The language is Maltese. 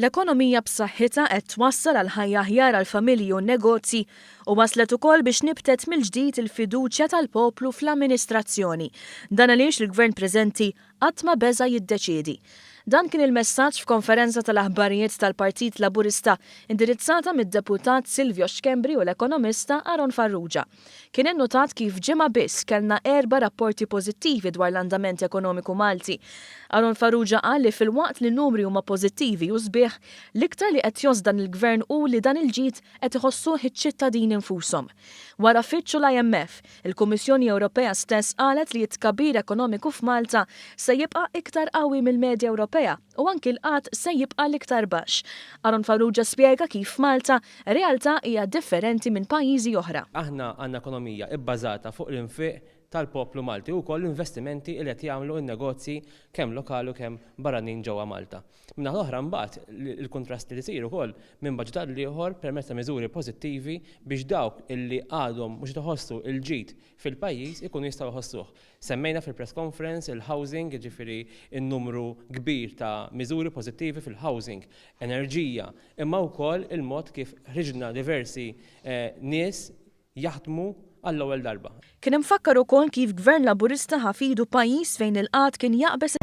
L-ekonomija b'saħħitha qed twassal għal ħajja aħjar għall-familji u n-negozji u waslet ukoll biex nibtet mill-ġdid il-fiduċja tal-poplu fl-amministrazzjoni. Dan għaliex il-Gvern preżenti qatt ma beża' jiddeċiedi. Dan kien il-messaġġ f'konferenza tal-aħbarijiet tal-Partit Laburista indirizzata mid-Deputat Silvio Schembri u l-ekonomista Aaron Farrugia. Kien innutat kif f'ġimgħa biss kellna erba' rapporti pożittivi dwar l-andament ekonomiku Malti. Aaron Farrugia qal li filwaqt li n-numri huma pożittivi u sbieħ, l-iktar li qed jgħożż dan il-Gvern hu li dan il-ġid qed iħossuh iċ-ċittadini nfushom. Wara Fitch u l-IMF, il-Kummissjoni Ewropea stess qalet li t-tkabbir ekonomiku f'Malta se jibqa' iktar qawwi mill-medja Ewropea u anki l-qgħad se jibqa' l-iktar baxx. Aaron Farrugia spjega kif f'Malta realtà hija differenti minn pajjiżi oħra. Aħna għandna ekonomija bbażata fuq l-infiq tal-poplu Malti u wkoll l-investimenti li qed jagħmlu n-negozji kemm lokali u kemm barranin ġewwa Malta. Min-naħa l-oħra mbagħad il-kuntrast li jsir ukoll minn budget għal ieħor permezz ta' miżuri pożittivi biex dawk illi għadhom mhux qed iħossu l-ġid fil-pajjiż ikunu jistgħu jħossuh. Semmejna fil-press conference il-housing, jiġifieri n-numru kbir ta' miżuri pożittivi fil-housing, enerġija, imma wkoll il-mod kif ħriġna diversi nies jaħdmu għall-ewwel darba. Kien imfakkar ukoll kif Gvern Laburista ħa f'idu pajjiż fejn il-qgħad kien jaqbeż